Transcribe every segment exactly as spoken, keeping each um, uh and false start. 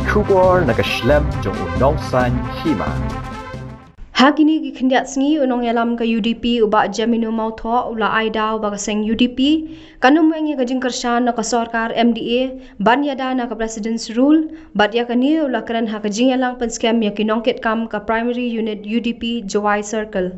Khubor na ka shlem jong u nongsan hima. Ha kine ki khyndiat sngi u nongïalam ka U D P u Bah Jemino Mawthoh u la ai daw ba ka seng U D P kan ym weng ïa ka jingkyrshan na ka sorkar M D A ban ïada na ka President's Rule, bad ïa kane u la kren ha ka jingïalang pynskhem ïa ki nongkitkam ka Primary Unit U D P Jowai Circle.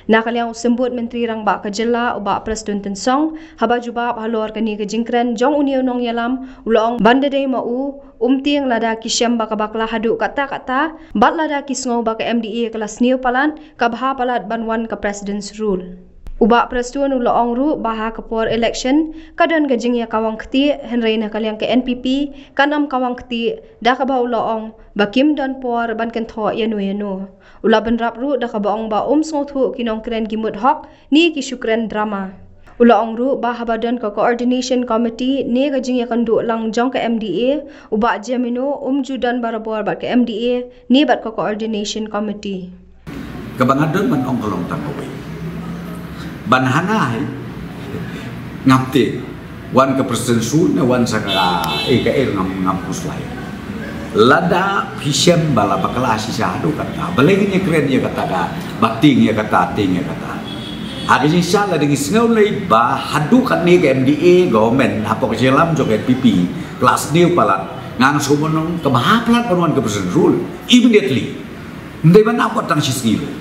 Na ka liang u Symbud Myntri Rangbah ka jylla u Bah Prestone Tynsong, haba jubab halor kane ka jingkren jong une u nongïalam, u la ong ban da dei ma u, um tieng lada ki shem ba ka bakla haduh katta katta, bad lada ki sngew ba ka M D A ka la sniew palat, ka bha palat ban wan ka President's Rule. U Bah Prestone u la ong ruh ba ha ka por election ka don ka jingïakawang ktieh, hynrei na ka liang ka N P P kan ym kawang ktieh, da kaba u la ong ba kim don por ban kynthoh ïano ïano. U la bynrap ruh da kaba ong ba um sngewthuh ki nongkren ki mut hok ne ki shu kren drama. U la ong ruh ba haba don ka Coordination Committee ne ka jingïakynduh lang jong ka M D A, u Bah Jemino um ju don barabor bad ka M D A ne bad ka Coordination Committee. Kaba nga don ban ong ka long tang kawei. Ban hana hi, ngam tip, wan ka President's Rule ne wan sa ka, eh, ka, eh, ngam, ngam khuslai. Lada phi shem ba la bakla shisha haduh katta, balei ngin ïakren ïa kata ka, ba tieng ïa kata, tieng ïa kata. Ha ka jingshisha lada ngi sngew lei ba haduh katne ka M D A government hapoh ka jingïalam jong ka N P P ka la sniew palat, nga nga shu mon ong ka bha palat ban wan ka President's Rule immediately. Ym dei ban ap wat tang shi sngi ruh.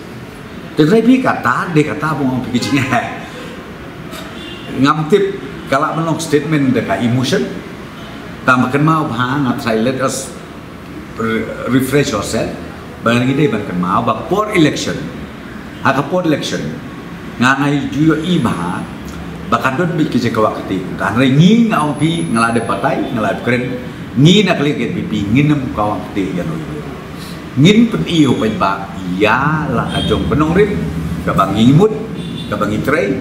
Te trai phi kata, dei kata ba nga ong phi ka jingeh. Ngam tip, ka lah ban long statement da ka emotion. Tang ba kynmaw bha, nga trai, let us re-, refresh ourselves. Ba ngi dei ban kynmaw ba por election, ha ka por election, nga nga ju ïohi bha ba ka don beit ka jingkwah kti. Hynrei ngi, nga ong phi, nga la dep batai, nga la dep kren, ngi na ka liang ka N P P ngin ym kwah kti ïano ïano. Ngin pyni ïa u paidbah ïa la ka jong ka nongrim kaba ngi mut, kaba ngi trei,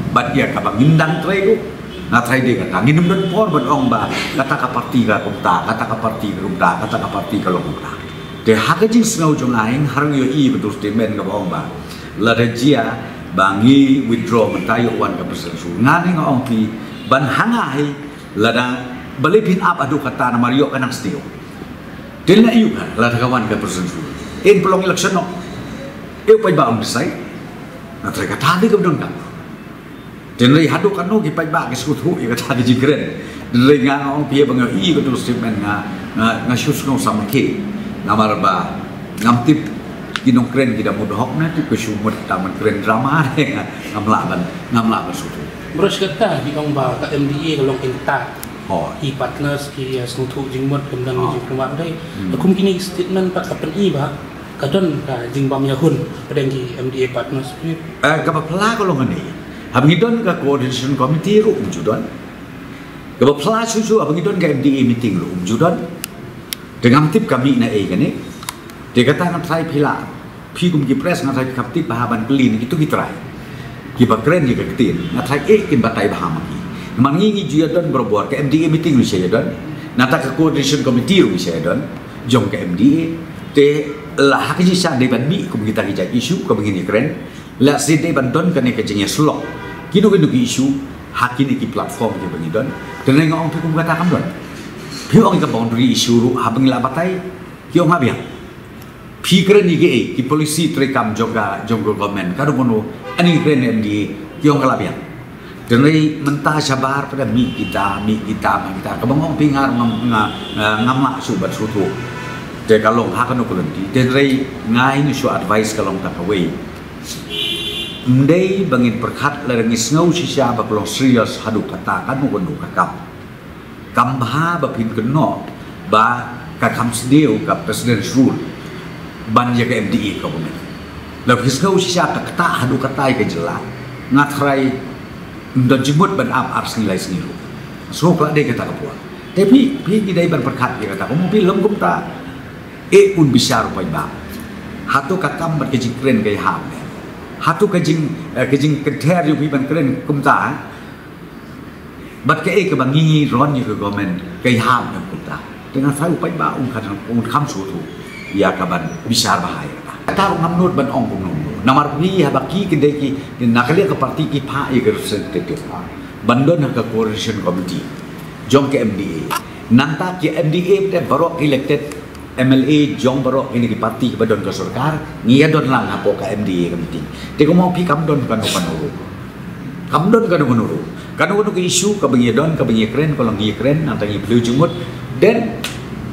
bad ïa kaba ngin dang trei ruh. Nga trai dei kata, ngin ym don por ban ong ba kata ka party ka kumta, kata ka party ka kumta, kata ka party ka long kumta. Te ha ka jingsngew jong nga, nga hap ïohi ba tu statement kaba ong ba lada jia ba ngi withdraw mynta, ïoh wan ka President's Rule. Nga ne nga ong phi, ban hana hi, lada balei phin ap haduh katta, namar ïoh ka nang sniew. Te la ïoh ka, lada ka wan ka President's Rule, yn pynlong election noh. Ïoh paidbah un decide. Nga trai kata dei kaba donkam. Te hynrei haduh katno ki paidbah ki sngewthuh ïa kata ka jingkren? Te hynrei nga nga ong phi ba nga ïohi ka tu statement, nga, nga, nga shu sngew samrkhie. Namar ba ngam tip ki nongkren ki da mut hok ne, tip ki shu mut tang ban kren drama ne, nga, ngam lah ban, ngam lah ban sngewthuh. Bros, kata ki ong ba ka M D A ka long intact. Oh. Ki partners ki, uh, sngewthuh jingmut, kumdang ki, oh, jingkhlaiñ dei. Hmm. Kum kine ki statement pat ka pyni ba ka don ka jingbym ïahun hapdeng ki M D A partners. Eh, kaba pla ka long kane. Haba ngi don ka coordination committee ruh um ju don. Kaba pla shuh shuh haba ngi don ka M D A meeting ruh um ju don. Te ngam tip ka mih na ei kane. Te kata nga trai phi la, phi kum ki press, nga trai phi kham tip bha ban kylli na kito ki trai, kiba kren ïa ka ktien, nga trai eh kin batai bha ma ki. Namar ngi ngi ju ïa don barabor, ka M D A meeting ruh sha ïa don. Nangta ka coordination committee ruh sha ïa don jong ka M D A. Te la ha ka jingshisha dei ban mih kum kita ki jait issue kaba ngin ïa kren. La sdei ban don kane ka jingïasyllok kino kino ki issue ha kine ki platform kiba ngi don. Te nga ong phi kum kata kam don. Phi ong ka boundary issue ruh haba ngi la batai, ki ong ha biang. Phi kren ïa kiei, ki policy treikam jong ka, jong ka government, ka dei kumno, ani kren M D A, ki ong ka la biang. Te hynrei mynta shabar pat da mih kita, mih kita, mih kita. Kaba nga ong phi nga, nga, nga, nga, ngam lah shuh ban sngewthuh. Te ka long ha kano ka lynti. Te hynrei nga ïa nga shu advice ka long ta kawei. Ym dei ba ngin pyrkhat lada ngi sngew shisha ba ka long serious haduh katta kano kano ka kam. Kam bha ba phin kynnoh ba ka kham sniew ka President's Rule ban ïa ka M D A ka bynta. Lada phi sngew shisha ka ktah haduh katta ïa ka jylla, nga trai ym don jingmut ban ap ar sngi lai sngi ruh. Sngewkhlad dei kata ka por. Te phi, phi ngi dei ban pyrkhat ïa kata, kumno phi long kumta. Eh, un bishar u paidbah. Hato ka kam bad ka jingkren ka ïahap ne? Hato ka jing, eh, ka jingkynthei jong phi ban kren kumta, eh? Bad kaei kaba ngi ngi run ïa ka government ka ïahap ne kumta? Te nga trai u paidbah un kham, un kham sngewthuh ïa ka ban bishar bha ïa kata. Kata ruh ngam nud ban ong kumno kumno. Namar phi haba ki kyndit ki, na ka liang ka party ki phah ïa ka representative ban don ha ka coordination committee jong ka M D A. Nangta ki M D A te baroh ki elected M L A jong baroh kine ki party kiba don ka sorkar, ngi ïa don lang hapoh ka M D A ka meeting. Te kumno phi kam don kano kano ruh. Kam don kano kano ruh. Kano kano ka issue kaba ngi ïa don, kaba ngi ïa kren, ka long ngi ïa kren, nangta ngi pynlong jingmut, then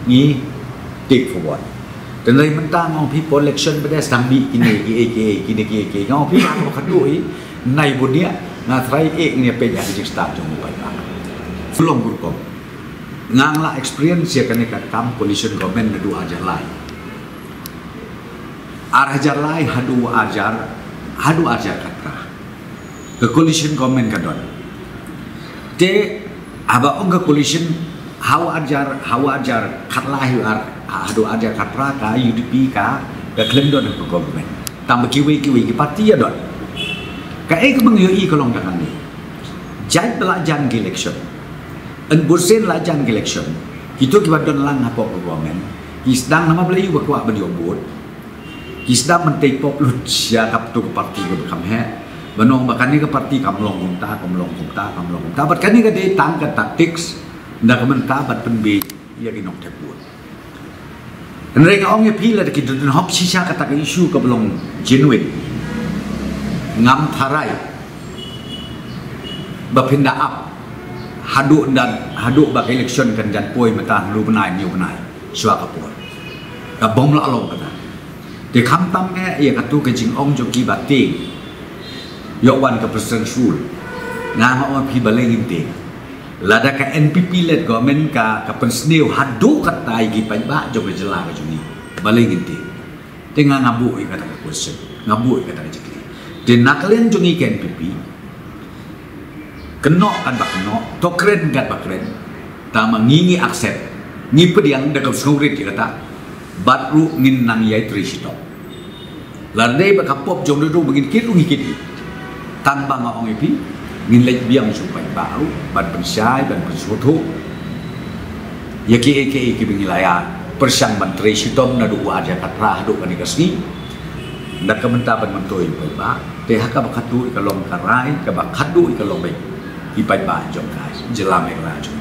ngi take forward. Te nai mynta nga ong phi por election ba dei sdang bih kine ki A K A, kine ki A K A. Nga ong phi nga ka khadduh i, nai bun ïa, nga trai e ngi pyn ïa ki jingstad jong u paidbah. Long bun rukom. Nga nga la experience ïa kane ka kam coalition government naduh ar hajar lai. Ar hajar lai haduh ar hajar, haduh ar hajar khatphra. Ka coalition government ka don. Te haba ong ka coalition, haduh ar hajar, haduh ar hajar khatlai haduh ar, haduh ar hajar khatphra ka U D P ka, ka khlem don ka government. Tang ba kiwei kiwei ki party ïa don. Kaei kaba ngi ïohi ka long da kane. Jait ba la jan ki election. Yn bunsien la jan ki election, kito kiba don lang hapoh ka government ki sdang namar balei? Ba kwah ban ïoh vote. Ki sdang ban tei pop lut ïa kato ka party kaba kham heh, ban ong ba kane ka party kam long kumta, kam long kumta, kam long kumta. Bad kane ka dei tang ka tactics na ka bynta ban pynbiej ïa ki nongthep vote. Hynrei nga ong ïa phi, lada ki don hok shisha kata ka issue kaba long genuine, ngam tharai ba phin da ap haduh, haduh ba ka election kan jan poi mynta, hynñiew bnai, hynñiew bnai shuwa ka por. Ka bym lah long kata. Te khamtam eh ïa kato ka jingong jong kiba tieng, ïoh wan ka President's Rule. Nga nga ong ïa phi balei ngin tieng. Lada ka N P P led government ka, ka pynsniew haduh katta ïa ki paidbah jong ka jylla ka jong ngi, balei ngin tieng. Te nga nga buh ïa kata ka question, nga buh ïa kata ka jingkylli. Te na ka liang jong ngi ka N P P, kynnoh katba kynnoh, to kren katba kren, tangba ngi ngi accept, ngi pdiang da ka sngewrit ïa kata. Bad ruh ngin nang ïai trei shitom. Lada dei ba ka pop jong dei ruh ba ngin kit ruh ngi kit. Tangba nga ong ïa phi, ngin leit biang sha u paidbah ruh ban pynshai, ban pynsngewthuh ïa kiei kiei kiba ngi la ïa pyrshang ban trei shitom naduh u ar hajar khatphra haduh kane ka sngi. Na ka bynta ban myntoi u paidbah, te ha kaba khadduh ka long ka rai, kaba khadduh ka long beit ki paidbah jong ka jylla Meghalaya jong.